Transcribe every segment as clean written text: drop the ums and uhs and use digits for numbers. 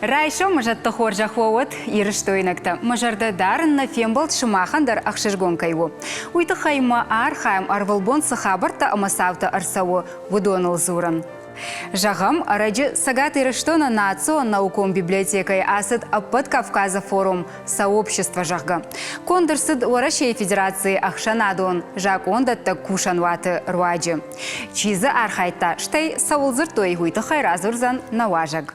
Райсомы зӕдты хорзӕх уӕ уӕд, ирыстойнӕгтӕ! Мӕ зӕрдӕ дарын, нӕ фембӕлд сымахӕн дӕр ӕхсызгон кӕй у. Уый тыххӕй мӕ архайӕм, ӕрвылбон цы хабӕрттӕ ӕмӕ цаутӕ ӕрцӕуы, уыдоныл дзурын. Зӕгъӕм, ӕрӕджы Цӕгат Ирыстоны национ наукон библиотекӕйы ацыд ӕппӕт Кавказы форум «Сообщество», зӕгъгӕ. Конд ӕрцыд Уӕрӕсейы Федерацийы ӕхсӕнадон закъондӕттӕг кусӕнуаты руаджы. Чи дзы архайдта, стӕй цӕуыл дзырдтой, уый тыххӕй радзурдзӕн нӕ уазӕг.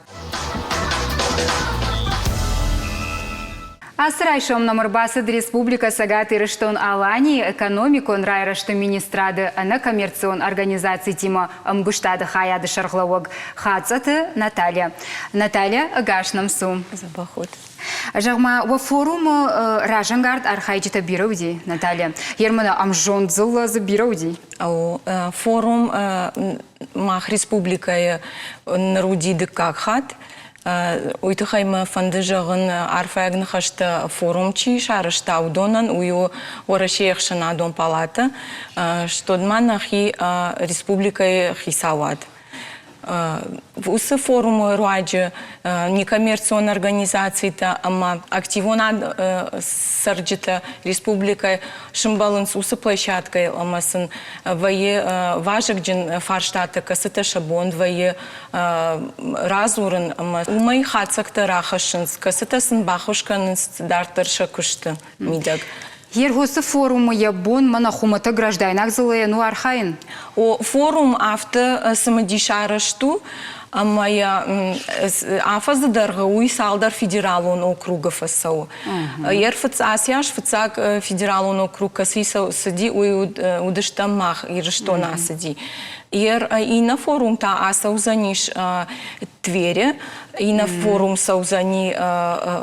Ацы райсом нӕм ӕрбацыд Республикӕ Цӕгат Ирыстон-Аланийы экономикон райрӕзты министрады ӕнӕкоммерцион организацитимӕ ӕмгуыстады хайады сӕргълӕууӕг Хацъӕты Наталья. Наталья, ӕгас нӕм цу. Дзӕбӕх ут. Зӕгъ-ма, уӕ форумы разӕнгард архайджытӕ бирӕ уыди, Наталья? Ермана ӕмзонд дзыллӕ дзы бирӕ уыди? Форум мах республикӕйы ныр уыди дыккаг хатт. Уый тыххӕй мӕ фӕнды зӕгъын арфӕйаг ныхӕстӕ форум чи сарӕзта, уыдонӕн. Уый у Уӕрӕсейы ӕхсӕнадон палатӕ, стӕй ма нӕхи республикӕйы хицауад. Уыцы форумы руаджы некоммерцион организацитӕ ӕмӕ активон цӕрджытӕ республикӕйы сымбӕлынц уыцы площадкӕйыл ӕмӕ сын вӕййы вазыгджын фарстатӕ, кӕцытӕ сӕ бон вӕййы радзурын ӕмӕ уымӕй хатдзӕгтӕ рахӕссынц, кӕцытӕ сын баххуыс кӕнынц дарддӕр сӕ куысты мидӕг. Ергосы форумы йӕ бон мӕнӕ хуымӕтӕг граждайнаг дзыллӕйӕн у архайын? О, форум афтӕ цымыдис арӕзт у, ӕмӕ йӕ афӕдзы дӕргъы уый цалдӕр федералон округы фӕцӕуы. Йе ацы аз фыццаг федералон округ кӕцы цыди, уый уыдыстӕм мах, Ирыстон ацыди. Иннӕ форум та ацӕудзӕнис Твери, иннӕ форум цӕудзӕни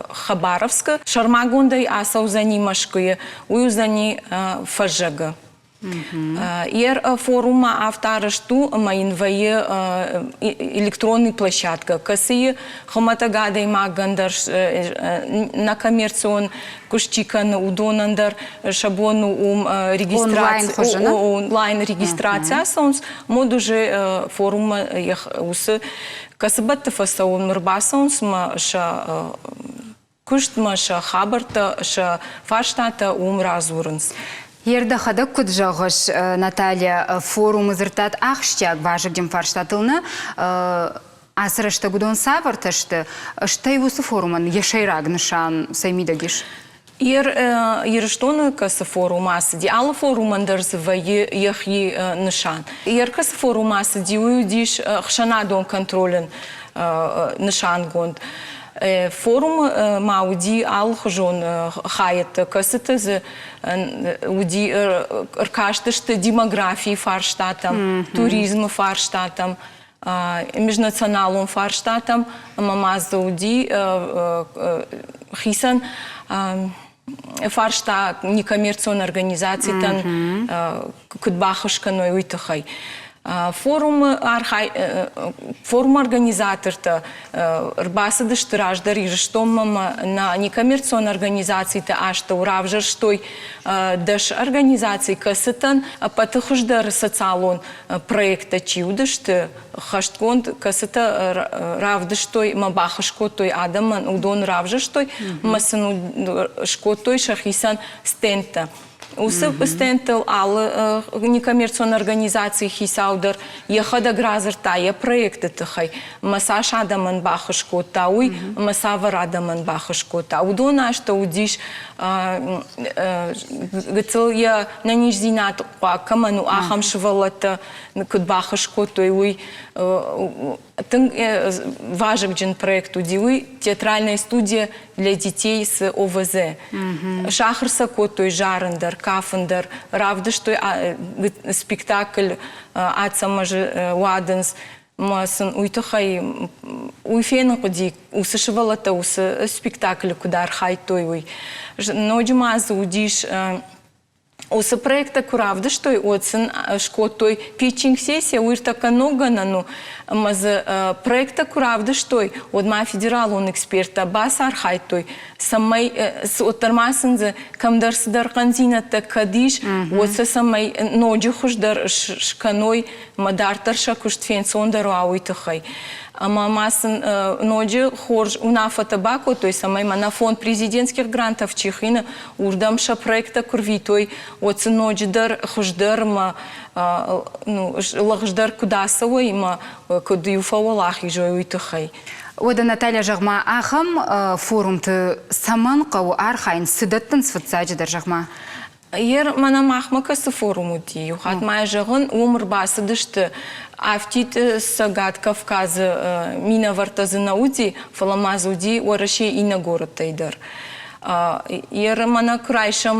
Хабаровскы, сӕрмагондӕй ацӕудзӕни Мӕскуыйы, уый уыдзӕни фӕззӕгы. Йе форум ма афтӕ арӕзт у, ӕмӕ йын вӕййы электронный площадкӕ, кӕцыйы хуымӕтӕг адӕймагӕн дӕр нӕ коммерцион куыст чи кӕны, уыдонӕн дӕр сӕ бон у уым регистраци, онлайн регистраци ацӕуынц. Мод уже форуммӕ уыцы кӕцы бӕтты фӕцӕуын ӕрбацӕуынц ӕмӕ сӕ куыстмӕ, сӕ хабӕрттӕ, сӕ фарстатӕ уым радзурынц. Ер дӕхӕдӕг куыд зӕгъыс, Наталья, форумы дзырдтат ахсджиаг вазыгджын фарстатыл нӕ, ацы рӕстӕг уыдон цавӕртӕ сты, стӕй уыцы форумӕн йӕ сӕйраг нысан цӕй мидӕг ис? Ирыстоны кӕцы форум ацыди, алы форумӕн дӕр дзы вӕййы йӕхи нысан. Кӕцы форум ацыди, уый уыдис ӕхсӕнадон контролӕн нысангонд. Форумы ма уыди алыхуызон хайӕдтӕ, кӕцыты дзы уыди ӕркастысты демографийы фарстатӕм, туризмы фарстатӕм, межнационалон фарстатӕм ӕмӕ ма дзы уыди хицӕн фарста некоммерцион организацитӕн куыд баххуыс кӕной, уый тыххӕй. Форумы архай форумы организатортӕ ӕрбацыдысты раздӕр Ирыстонмӕ ӕмӕ нӕ некоммерцион организациты астӕу равзӕрстой 10 организаци, кӕцытӕн ӕппӕты хуыздӕр социалон проекттӕ чи уыдысты, хӕстгонд, кӕцытӕ равдыстой ӕмӕ баххуыс кодтой адӕмӕн, уыдон равзӕрстой ӕмӕ сын скодтой сӕхицӕн стендтӕ. Уыцы стендтыл алы некоммерцион организацийы хицау дӕр йӕхӕдӕг радзырдта йӕ проекты тыххӕй ӕмӕ цас адӕмӕн баххуыс кодта, уый ӕмӕ цавӕр адӕмӕн баххуыс кодта. Уыдон азты уыдис гыццыл йӕ нӕниздзинад хъуаг кӕмӕн у, ахӕм сывӕллӕттӕ куыд баххуыс кодтой, уый тынг вазыгджын проект уыди уый театральная студия для детей с ОВЗ. Сахуыр сӕ кодтой зарын дӕр, кафын дӕр, равдыстой спектакль Ацӕмӕзы уадындз. Мӕ сын уый тыххӕй уый фенын хъуыди, уыцы сывӕллӕттӕ уыцы спектаклы куыд архайдтой, уый. Ноджы ма дзы уыдис уыцы проекттӕ куы равдыстой, уӕд сын скодтой питчинг-сессия, уый ӕртӕккӕ ноггӕнӕн у, ӕмӕ дзы проекттӕ куы равдыстой, уӕд ма федералон эксперттӕ бацархайдтой, цӕмӕй уӕддӕр ма сын дзы кӕмдӕр цыдӕр хъӕндзинӕдтӕ кӕд ис, уӕд сӕ цӕмӕй ноджы хуыздӕр скӕной ӕмӕ дарддӕр сӕ куыст фенцондӕр уа, уый тыххӕй. Ӕмӕ ма сын ноджы хорз уынаффӕтӕ бакодтой, цӕмӕй мӕнӕ фонд президентских грантов чи хины, уырдӕм сӕ проекттӕ куы рвитой, уӕд сын ноджыдӕр хуыздӕр ӕмӕ ну, лӕгъздӕр куыд ацӕуой ӕмӕ куыд иу фӕуӕлахиз уой, уый тыххӕй. Уӕдӕ, Наталья, зӕгъ-ма, ахӕм форумты цӕмӕн хъӕуы архайын, цы дӕттынц фыццаджыдӕр, зӕгъ-ма? Ер мӕнӕ махмӕ кӕцы форум уыди, иу хатт ма йӕ зӕгъын, уым ӕрбацыдысты афтид Цӕгат Кавказы минӕвӕрттӕ дзы нӕ уыди, фӕлӕ ма дзы уыди Уӕрӕсейы иннӕ горӕттӕй дӕр. Ер мӕнӕ куы райсӕм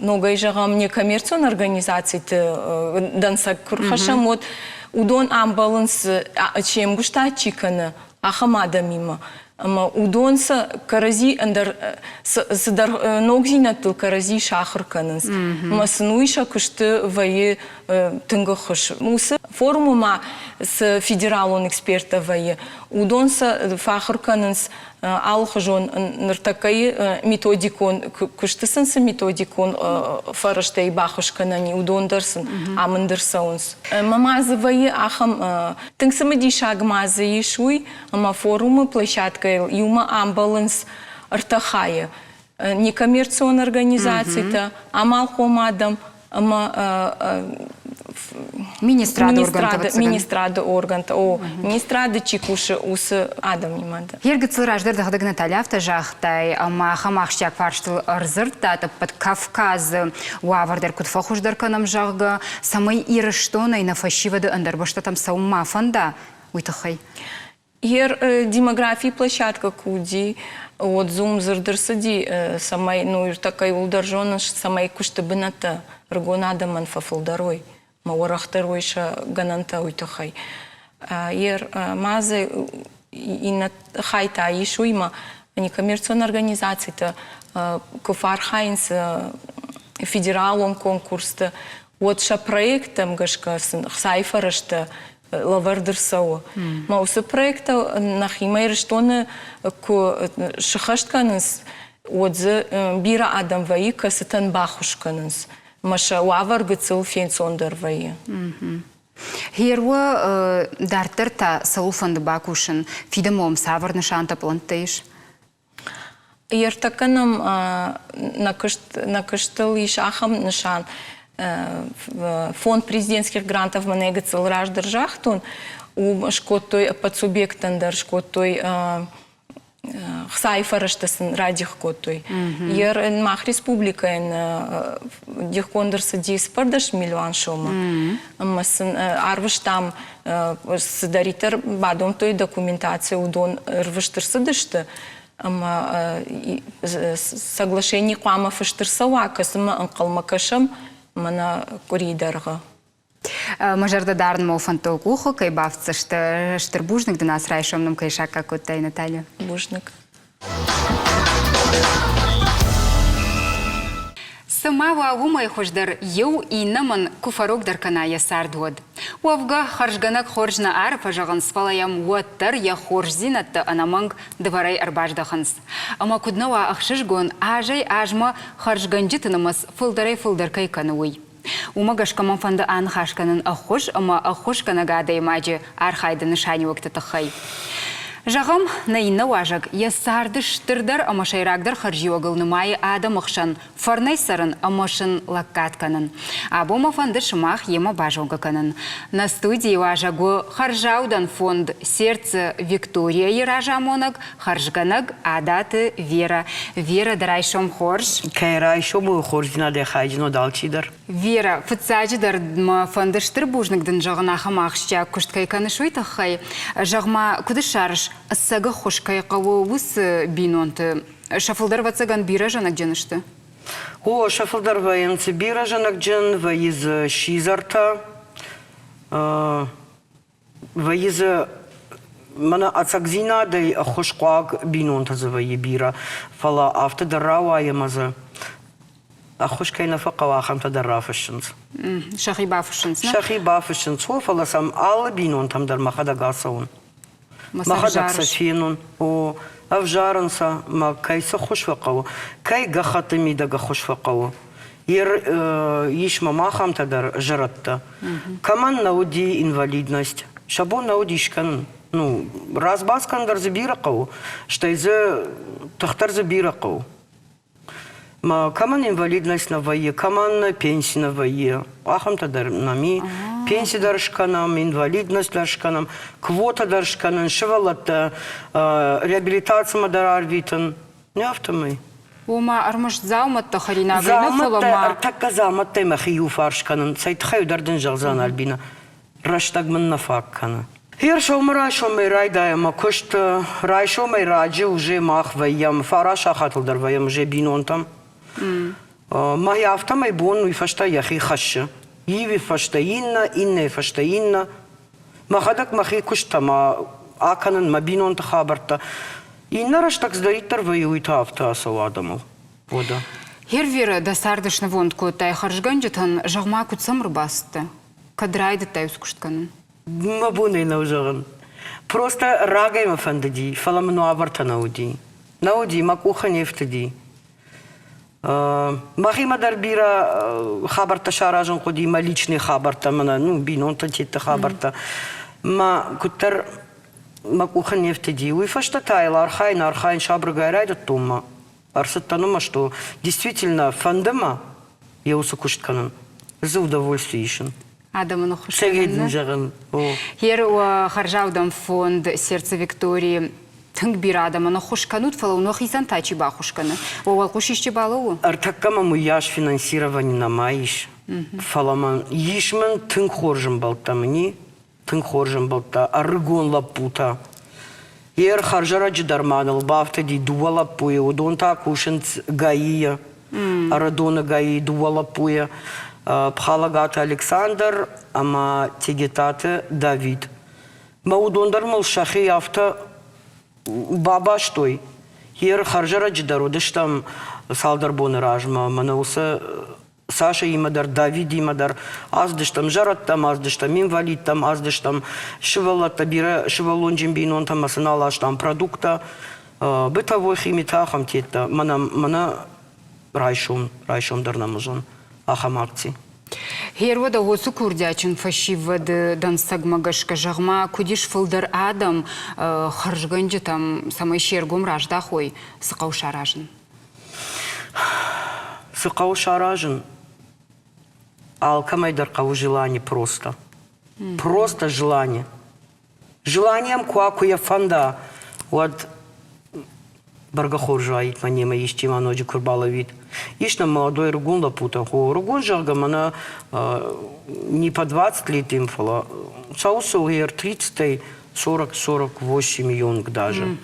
ногӕй зӕгъӕм некоммерцион организациты дӕнцӕг куы рхӕссӕм, уӕд уыдон ӕмбӕлынц, се мгуыстад чи кӕны, ахӕм адӕмимӕ. Ӕмӕ уыдон сӕ кӕрӕдзи ӕндӕр цыдӕр ногдзинӕдтыл кӕрӕдзи сахуыр кӕнынц. Ӕмӕ сын уый сӕ куысты вӕййы тынг ӕххуыс. Уыцы форумы ма цы федералон эксперттӕ вӕййы, уыдон сӕ фӕахуыр кӕнынц алыхуызон ныртӕккӕйы методикон куысты сын цы методикон фӕрӕзтӕй баххуыс кӕнӕн и, уыдон дӕр сын амынд ӕрцӕуынц. Ӕмӕ ма дзы вӕййы ахӕм тынг цымыдисаг ма дзы ис уый, ӕмӕ форумы площадкӕйыл иумӕ ӕмбӕлынц ӕртӕ хайы некоммерцион организацитӕ, амалхъом адӕм ӕмӕ министрады органтӕ, о, министрады чи кусы, уыцы адӕмимӕ. Ергыцыл раздӕр дӕхӕдӕг Наталья афтӕ загътай, ӕмӕ ахӕм ахсджиаг фарстыл ӕрдзырдтат ӕппӕт Кавказы уавӕр дӕр куыд фӕхуыздӕр кӕнӕм, зӕгъгӕ, цӕмӕй Ирыстонӕй нӕ фӕсивӕды ӕндӕр бӕстӕтӕм цӕуын ма фӕнда, уый тыххӕй. Ер демографийы площадкӕ куы уыди, уӕд дзы уым дзырд ӕрцыди, цӕмӕй, ну, ныртӕккӕ иуылдӕр зонынц, цӕмӕй куысты бынӕттӕ ӕрыгон адӕмӕн фӕфылдӕр уой, ӕмӕ уӕрӕхдӕр уой сӕ гӕнӕнтӕ уый тыххӕй. Ер ма дзы иннӕ хай та ис уыимӕ, некоммерцион организацитӕ куы фӕархайынц федералон конкурсты, уӕд сӕ проекттӕм гӕсгӕ сын ӕхцайы фӕрӕзтӕ лӕвӕрд ӕрцӕуы. Мӕ уыцы проекттӕ нӕхимӕ Ирыстоны куы сыххӕст кӕнынц, уӕд дзы бирӕ адӕм вӕййы, кӕцытӕн баххуыс кӕнынц. Мӕ сӕ уавӕр гыццыл фенцондӕр вӕййы. Гъер уӕ дарддӕр та цӕуыл фӕнды бакусын? Фидӕнмӕ уӕм цавӕр нысантӕ, пълӕнттӕ ис? Ӕртӕккӕ нӕм нӕ куыст, нӕ куыстыл ис ахӕм нысан. Фонд президентских грантов мӕнӕ гыццыл раздӕр загътон, уым скодтой ӕппӕт субъекттӕн дӕр скодтой хцайы фӕрӕзтӕ сын радих кодтой. Ер мах республикӕйӕн дихгонд ӕрцыди 14 миллион сомы. Ӕмӕ сын арвыстам цыдӕриддӕр бадомдтой документаци, уыдон ӕрвыст ӕрцыдысты ӕмӕ соглашени хъуамӕ фыст ӕрцӕуа, кӕцымӕ ӕнхъӕлмӕ кӕсӕм мӕнӕ къуырийы дӕргъы. Мӕ зӕрдӕ дарын мӕ фӕндтыл къухы кӕй бафтдзысты. Стыр бузныг дын ацы райсом нӕм кӕй саккаг кодтай, Наталья. Бузныг. Цымӕ уа уымӕй хуыздӕр иу иннӕмӕн куы фӕрогдӕр кӕна йӕ цард, уӕд? Уӕвгӕ, хӕрзгӕнӕг хорз нӕ ары фӕзӕгъынц, фӕлӕ йӕм уӕддӕр йӕ хорздзинӕдтӕ ӕнӕмӕнг дывӕрӕй ӕрбаздӕхынц. Ӕмӕ куыд нӕ уа ӕхсызгон, азӕй-азмӕ хӕрзгӕнджыты нымӕц фылдӕрӕй-фылдӕр кӕй кӕны, уый. Уымӕ гӕсгӕ мӕм фӕнды аныхас кӕнын ӕххуыс ӕмӕ ӕххуысгӕнӕг адӕймаджы архайды нысаниуӕгты тыххӕй. Зӕгъӕм, нӕ иннӕ уазӕг йӕ царды стырдӕр ӕмӕ сӕйрагдӕр хӕрзиуӕгыл нымайы адӕмы хсӕн фӕрнӕй цӕрын ӕмӕ сын лӕггад кӕнын. Абон мӕ фӕнды сымах йемӕ базонгӕ кӕнын. Нӕ студийы уазӕг у хӕрзаудӕн фонд «Сердце Виктория-йы разамонӕг, хӕрзгӕнӕг Адаты Вера. Вера, дӕ райсом хорз. Кӕй райсом у хорздзинадӕй хайджын уӕд алчидӕр. Вера, фыццаджыдӕр мӕ фӕнды стыр бузныг дын зӕгъын ахӕм ахсджиаг куыст кӕй кӕныс, уый тыххӕй. Зӕгъ-ма, куыд ссарыс, ӕцӕг ӕххуыс кӕй хъӕуы, уыцы бинонты? Сӕ фылдӕр, ӕвӕццӕгӕн, бирӕ зӕнӕгджын сты? О, сӕ фылдӕр вӕййынц бирӕ зӕнӕгджын, вӕййы дзы сидзӕртӕ, Вӕййы дзы мӕнӕ ӕцӕгдзинадӕй ӕххуысхъуаг бинонтӕ дзы вӕййы бирӕ, фӕлӕ афтӕ дӕр рауайы ӕмӕ дзы ӕххуыс кӕй нӕ фӕхъӕуы, ахӕмтӕ дӕр рафыссынц. Сӕхи бафыссынц, нӕ? Сӕхи бафыссынц, о, фӕлӕ сӕм алы бинонтӕм дӕр мӕхӕдӕг ацӕуын. Мӕхӕдӕг сӕ фенон, о, ӕвзарын сӕ, мӕ кӕй цы ххуыс фӕхъӕуы, кӕй гӕххӕтты мидӕг ӕххуыс фӕхъӕуы. Ис мӕм ахӕмтӕ дӕр зӕрӕдтӕ, кӕмӕн нӕ уыди инвалидность. Сӕ бон нӕ уыди скӕнын. Ну, разбац кӕнын дӕр дзы бирӕ хъӕуы, стӕй дзы тых дӕр дзы бирӕ хъӕуы. Ма кӕмӕн инвалидность нӕ вӕййы, кӕмӕн пенси нӕ вӕййы, ахӕмтӕ дӕр нӕм и. Пенси дӕр скӕнӕм, инвалидность дӕр скӕнӕм, квота дӕр скӕнын, сывӕллӕттӕ реабилитацимӕ дӕр арвитын. Не афтӕмӕй. Ома ӕрмӕст дзаумӕттӕ хӕринагӕй нӕ, фӕлӕ ма... Ӕртӕккӕ дзаумӕттӕй мӕхи иуфарс кӕнын. Цӕй тыххӕй дӕр дын зӕгъдзӕн, Альбина. Рӕстӕг мын нӕ фаг кӕны. Гъер сӕумӕрайсомӕй райдайӕм мӕ куыст. Райсомӕй раджы уже мах вӕййӕм, фара сахатыл дӕр вӕййӕм уже бинонтӕм. Мӕ афтӕмӕй бон уый фӕстӕ йӕхи хӕссы. Иуи фӕстӕ иннӕ, иннӕйы фӕстӕ иннӕ. Мӕхӕдӕг мӕхи куысттӕ ма акӕнын, мӕ бинонты хабӕрттӕ. Иннӕ рӕстӕг цыдӕриддӕр вӕййы, уый та афтӕ ацӕуы адӕмыл. Уӕдӕ. Гервера, дӕ царды снывонд кодтай хӕрзгӕнджытӕн, зӕгъ-ма, куыд сӕм ӕрбацыдтӕ? Кӕд райдыдтай уыцы куыст кӕнын? Мӕ бон ӕй нӕу зӕгъын. Просто рагӕй мӕ фӕндыди, фӕлӕ мын уавӕртӕ нӕ уыди. Нӕ уыди, мӕ къухы не фтыди. Мӕхимӕ дӕр бирӕ хабӕрттӕ саразын хъуыди, мӕ личный хабӕрттӕ, мӕнӕ ну, бинонты тетты хабӕрттӕ. Мӕ куыддӕр мӕ къухы не фтыди, уый фӕстӕ та йыл архайын, архайын сабыргай райдыдтон мӕ ӕрцыдтӕн уымӕ, что действительно фӕнды мӕ йӕ уыцы куыст кӕнын, дзы удовольствие исын. Адӕмы ныххуыс кӕнын. зӕгъын. Ер хӕрзаудӕн фонд «Сердце Виктории» тынг бирӕ адӕмӕн ӕххуыс кӕнут, фӕлӕ уын уӕхицӕн та чи баххуыс кӕны? Уӕ уӕлхъус исчи балӕууы? Ӕртӕккӕ мӕм уыйас финансировани нӕма ис, фӕлӕ мӕн ис мын тынг хорз ӕмбӕлттӕ мын и, тынг хорз ӕмбӕлттӕ, ӕрыгон лӕппутӕ. Йе рхӕрзӕрӕджы дӕр ма ныл бафтыди дыууӕ лӕппуйы, уыдон та кусынц ГАИ-йы, Ӕрыдоны ГАИ-йы дыууӕ лӕппуйы, Пхалӕгаты Александр ӕмӕ Тегетаты Давид. Мӕ уыдон дӕр мыл сӕхи афтӕ бабастой. Йе рхӕрзӕрӕджы дӕр уыдыстӕм цалдӕр боны размӕ, мӕнӕ уыцы Сашӕимӕ дӕр, Давидимӕ дӕр ацыдыстӕм зӕрӕдтӕм, ацыдыстӕм инвалидтӕм, ацыдыстӕм сывӕллӕттӕ, бирӕ сывӕллонджын бинонтӕм ӕмӕ сын аластам продукттӕ, бытовой химитӕ, ахӕм теттӕ. Мӕнӕ, мӕнӕ райсом, райсом дӕр нӕм уыдзӕн ахӕм акци. Гъер уӕдӕ уыцы курдиатджын фӕсивӕды дӕнцӕгмӕ гӕсгӕ, зӕгъ-ма, куыд ис фылдӕр адӕм хӕрзгӕнджытӕм, цӕмӕй се ргом раздахой, цы хъӕуы саразын? Цы хъӕуы саразын? Алкӕмӕй дӕр хъӕуы желание просто. Просто желание. Желанием куы куы йӕ фӕнда, уӕд бӕргӕ хорз уаид мӕ немӕ исчи ма ноджы куы рбалӕууид. Ис нӕм молодой ӕрыгон лӕппутӕ, хо ӕрыгон, зӕгъгӕ, мӕнӕ не по 20 лет им, фӕлӕ цӕуы сыл ер 30-ӕй 40-48 йонг даже.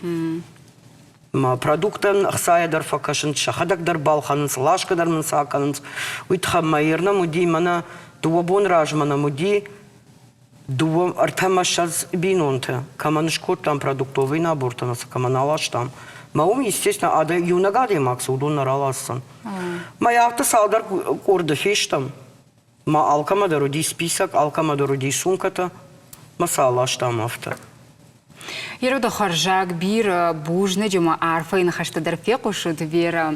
Мӕ продукттӕн ӕхцайӕ дӕр фӕкӕсынц, сӕхӕдӕг дӕр балхӕнынц, ласгӕ дӕр мын сӕ акӕнынц. Уый тыххӕй мӕ ернӕм уыди, мӕнӕ дыууӕ боны размӕ нӕм уыди дыууӕ ӕртӕ мӕ ссӕдз бинонтӕ, кӕмӕн скодтам продуктовый набортӕ, нӕ сӕ кӕмӕн аластам. Мӕ уым, естественно, иунӕг адӕймаг цы уыдон нӕ раласдзӕн. Мӕ афтӕ цалдӕр къорды фестӕм. Ма алкӕмӕ дӕр уыди список, алкӕмӕ дӕр уыди сумкӕтӕ, мӕ сӕ аластам афтӕ. Ероды хӕрзаг бирӕ бузныджы ма арфӕйы ныхӕстӕ дӕр фехъусут, Вера.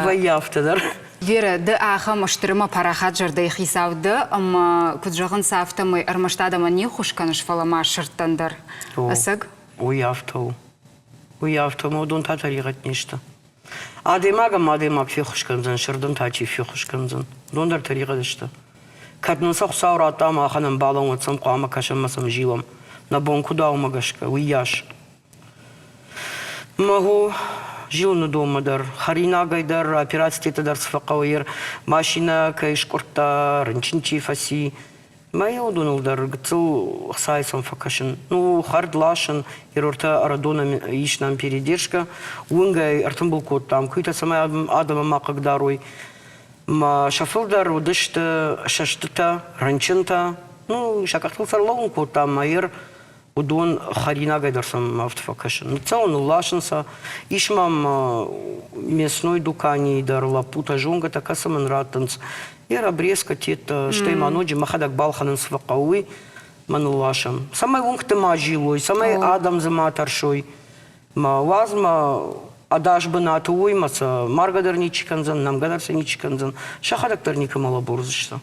Вӕййы афтӕ дӕр. Вера, ды ахӕм стыр ӕмӕ парахат зӕрдӕйы хицау дӕ, ӕмӕ, куыд зӕгъынц, афтӕмӕй ӕрмӕст адӕмӕн не ххуыс кӕныс, фӕлӕ ма сырдтӕн дӕр. Ӕцӕг? Уый афтӕ у. Уый афтӕ у, уыдон та тӕригъӕд не сты. Адӕймаг ӕмӕ адӕймаг феххуыс кӕндзӕн, сырдӕн та чи феххуыс кӕндзӕн? Уыдон дӕр тӕригъӕд сты. Кӕд нын сӕ Хуыцау радта махӕн ӕмбӕлон, уӕд сӕм хъуамӕ кӕсӕм ӕмӕ сӕм зилӕм. Нӕ бон куыд у, уымӕ гӕсгӕ, уыйас. Мӕ зилын уыдонмӕ дӕр, хӕринагӕй дӕр, операцитӕ дӕр цы фӕхъӕуы, йе машинӕ кӕй скъуырдта, рынчын чи фӕци, Мӕ уыдоныл дӕр гыццыл ӕхцайы сӕм фӕкӕсын. Ну, хӕрд ласын, ерортӕ Ӕрыдоны ис нӕм передержка. Уынгӕй ӕртымбыл кодтам, куыйтӕ цӕмӕй адӕмы ма хъыгдарой. Мӕ сӕ фылдӕр уыдысты сӕстытӕ, рынчынтӕ. Ну, сӕ къӕхтыл сӕрлӕууын кодтам, мӕ ер уыдон хӕринагӕй дӕр сӕм афтӕ фӕкӕсын. Ныццӕуын, нылласын сӕ. Ис мӕм мясной дуканийы дӕр лӕппутӕ, зонгӕтӕ, кӕцы мын раттынц. Йӕ обрезка теттӕ, стӕй ма ноджы мӕхӕдӕг балхӕнын цы фӕхъӕуы, уый мӕ нылласӕм. Цӕмӕй уынгты ма зилой, цӕмӕй адӕм дзы ма тӕрсой. Ма уадз мӕ. Ӕдас бынаты уой ӕмӕ сӕ маргӕ дӕр ничи кӕндзӕн, нӕмгӕ дӕр сӕ ничи кӕндзӕн, сӕхӕдӕг дӕр никӕмӕ лӕбурдзысты.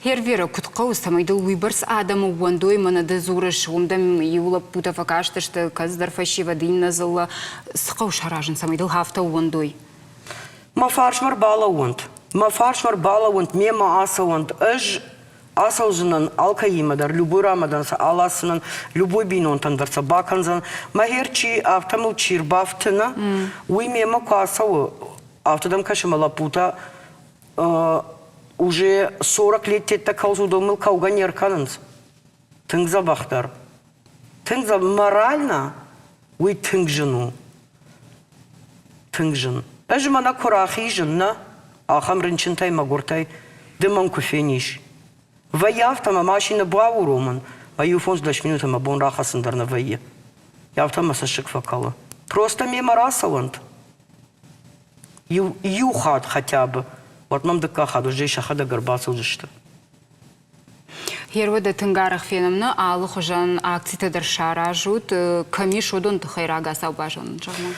Хервера, куыд хъӕуы, цӕмӕй дыл уыйбӕрц адӕмы ууӕндой, мӕнӕ ды дзурыс, уым дӕм иу лӕппутӕ фӕкастысты, кӕцыдӕр фӕсивӕд, иннӕ дзыллӕ. Цы хъӕуы саразын, цӕмӕй дыл афтӕ ууӕндой? Мӕ фарсмӕ рбалӕууӕнт, мӕ фарсмӕ рбалӕууӕнт, мемӕ ацӕуӕнт. Ӕз ацӕудзынӕн алкӕимӕ дӕр, любой рамӕ дӕр сӕ аласдзынӕн, любой бинонтӕн дӕр сӕ бакӕндзӕн. Мӕ чи, афтӕ мыл чи рбафты, нӕ, уый мемӕ куы ацӕуы, афтӕ дӕм кӕсы, мӕ лӕппутӕ уже 40 лет теттӕ кӕуыл уыдон мыл кӕугӕ не ркӕнынц. Тынг дзӕбӕхдӕр. Тынг морально уый тынг зын у. Тынг зын. Ӕз мӕнӕ куы рахизын, нӕ, ахӕм рынчынтӕй, мӕгуыртӕй ды мӕн куы фенис. Вӕййы афтӕ, мӕ машинӕ бауромын, мӕ иу фондз-дӕс минуты мӕ бон рахӕцын дӕр нӕ вӕййы. Афтӕ мӕ цӕссыг фӕкӕлы. Просто мемӕ рацӕуӕнт. Иу, иу хатт хотя бы, уӕд мӕм дыккаг хатт уже сӕхӕдӕг ӕрбацӕудзысты. Гъеруӕдӕ тынг арӕх фенӕм нӕ алыхуызӕн акцитӕ дӕр саразут. Кӕм ис уыдон тыххӕй рагацау базонын, зӕгъ-ма?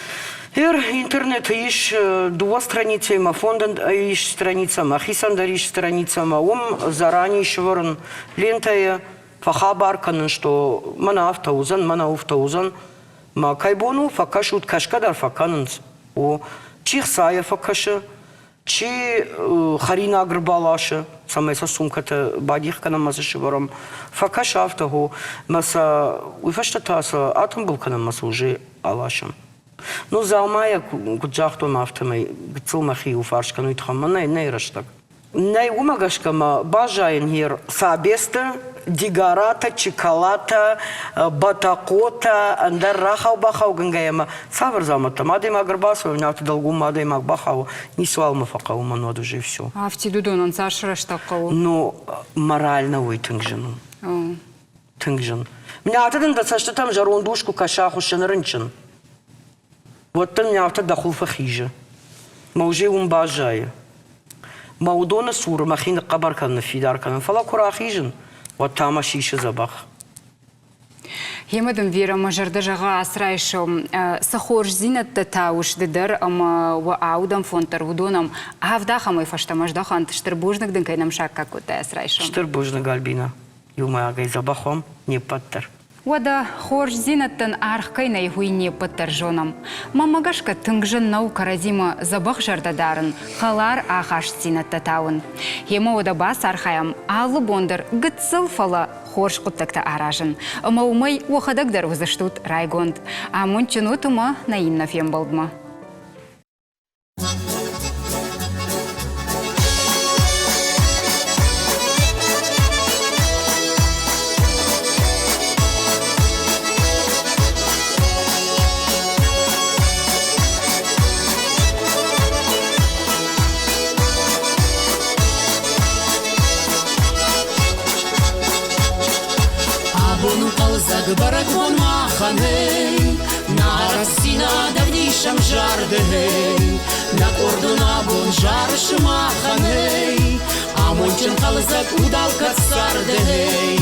Гъер интернеты ис дыууӕ страницӕмӕ, фондӕн ис страницӕмӕ, хицӕн дӕр ис страницӕмӕ. Уым заранее сӕвӕрын лентӕйы, фӕхабар кӕнын, что мӕнӕ афтӕ уыдзӕн, мӕнӕ уфтӕ уыдзӕн. Ма кӕй бон у, фӕкӕсут, кӕсгӕ дӕр фӕкӕнынц. О, чи хцайӕ фӕкӕсы, чи хӕринаг ӕрбаласы, цӕмӕй сӕ сумкӕтӕ бадих кӕнӕм ӕмӕ сӕ сӕвӕрӕм. Фӕкӕсы афтӕ хо, мӕ сӕ уый фӕстӕ та сӕ атымбыл кӕнӕм ӕмӕ сӕ уже аласӕм. Ну, дзаумайӕ, куыд загътон, афтӕмӕй гыццыл мӕхи иуфарс кӕнын, уый тыххӕй мӕ нӕй, нӕй рӕстӕг. Нӕй, уымӕ гӕсгӕ ма баззайын йе Сабесты, Дигаратӕ, Чикалатӕ, Бӕтӕхъотӕ, ӕндӕр рахау-бахаугӕнгӕйӕ ӕмӕ цавӕр дзаумӕттӕм адӕймаг ӕрбацӕуы, афтӕ дӕлгоммӕ адӕймаг бахауы, ницыуал мӕ фӕхъӕуы мӕн уӕд уже все. Афтид уыдонӕн цас рӕстӕг хъӕуы? Ну, морально уый тынг зын у. Тынг зын. Мӕнӕ дын дӕ цӕстытӕм зӕронд ус куы кӕса хуыссӕны рынчын, уӕд дын афтӕ дӕ хуылфы хизы. Мӕ уже уым баззайы. Мӕ уыдоны цуры мӕхи ныхъхъӕбӕр кӕнын, ныффидар кӕнын, фӕлӕ куы рахизын, уӕд та мӕ сисы дзӕбӕх. Гъемӕ дын, Вера, мӕ зӕрдӕ зӕгъы ацы райсом, цы хорздзинӕдтӕ тауыс ды дӕр ӕмӕ уӕ аудӕн фонд дӕр уыдонӕм авд ахӕмӕй фӕстӕмӕ здӕхӕнт. Стыр бузныг дын, кӕй нӕм саккаг кодтай ацы райсом. Стыр бузныг, Альбина. Иумӕйагӕй дзӕбӕх уӕм не ппӕт дӕр. Уӕдӕ хорздзинӕдтӕн аргъ кӕй нӕй, уый не ппӕт дӕр зонӕм. Мӕнмӕ гӕсгӕ тынг зын нӕу кӕрӕдзимӕ дзӕбӕх зӕрдӕ дарын, хӕлар ахастдзинӕдтӕ тауын. Гъемӕ уӕдӕ бацархайӕм алы бон дӕр гыццыл, фӕлӕ хорз хъуыддӕгтӕ аразын. Ӕмӕ уымӕй уӕхӕдӕг дӕр уыдзыстут райгонд. Амондджын ут ӕмӕ нӕ иннӕ фембӕлдмӕ. Абон у хъӕлдзӕг бӕрӕгбон махӕн, эй, Нӕ ӕвдисӕм зардӕй, Нӕ къордон абон зары сымахӕн, эй, Амондджын хъӕлдзӕг уд алкӕд цардӕй.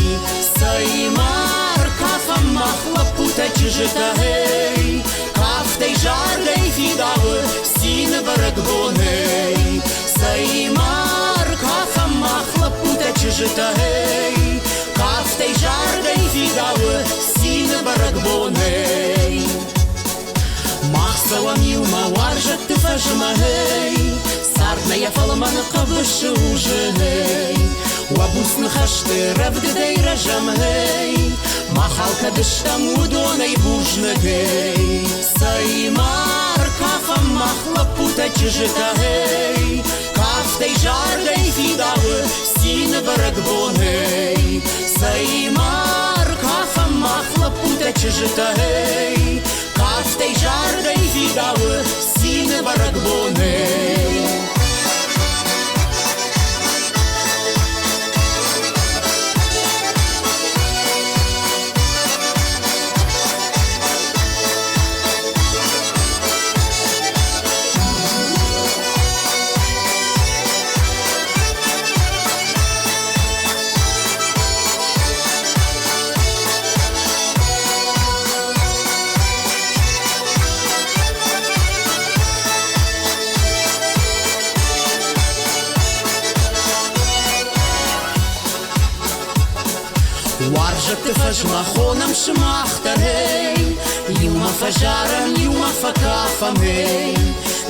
Цӕй-ма ркафӕм мах лӕппутӕ, чызджытӕ, эй, Кафтӕй, зардӕй фидауы цины бӕрӕгбонӕй. Цӕй-ма ркафӕм мах лӕппутӕ, чызджытӕ, эй, Кафтӕй, зардӕй фидауы цины бӕрӕгбонӕй. Мах цӕуӕм иумӕ уарзӕтты фӕзмӕ, эй, Цард нӕ йӕ фӕлмӕн хъӕбысы узы, эй. Уӕ буц ныхӕсты рӕвдыдӕй рӕзӕм, эй, Мах алкӕд стӕм уыдонӕй бузныг, эй. Цӕй-ма ркафӕм мах лӕппутӕ, чызджытӕ, эй, Кафтӕй, зардӕй фидауы цины бӕрӕгбон, эй. Цӕй-ма ркафӕм мах лӕппутӕ, чызджытӕ, эй, Кафтӕй, зардӕй фидауы цины бӕрӕгбон, эй. Уарзӕтты фӕзмӕ хонӕм сымах дӕр, эй. Иумӕ фӕзарӕм, иумӕ фӕкафӕм, эй.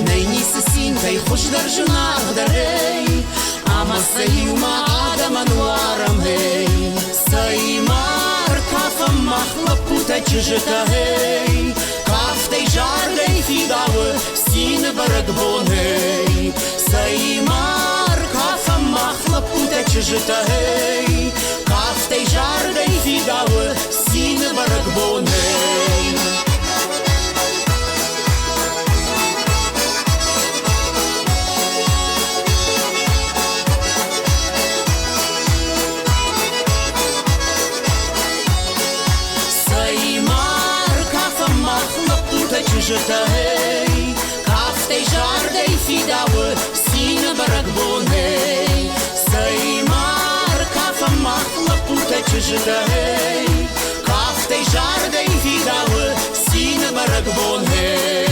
Нӕй ницы цинтӕй хуыздӕр, зынаргъдӕр, эй. Ӕмӕ сӕ иумӕ адӕмӕн уарӕм, эй. Цӕй-ма ӕркафӕм мах лӕппутӕ, чызджытӕ, эй. Кафтӕй, зардӕй фидауы цины бӕрӕгбон, эй. Цӕй-ма ӕркафӕм мах лӕппутӕ, чызджытӕ, эй. Кафтӕй, зардӕй фидауы цины бӕрӕгбон, эй. Цӕй-ма ӕркафӕм мах лӕппутӕ, чызджытӕ, эй. Кафтӕй, зардӕй фидауы цины бӕрӕгбон, эй. Цӕй-ма ӕркафӕм мах лӕппутӕ, чызджытӕ, эй. Кафтӕй, зардӕй фидауы цины бӕрӕгбон, эй.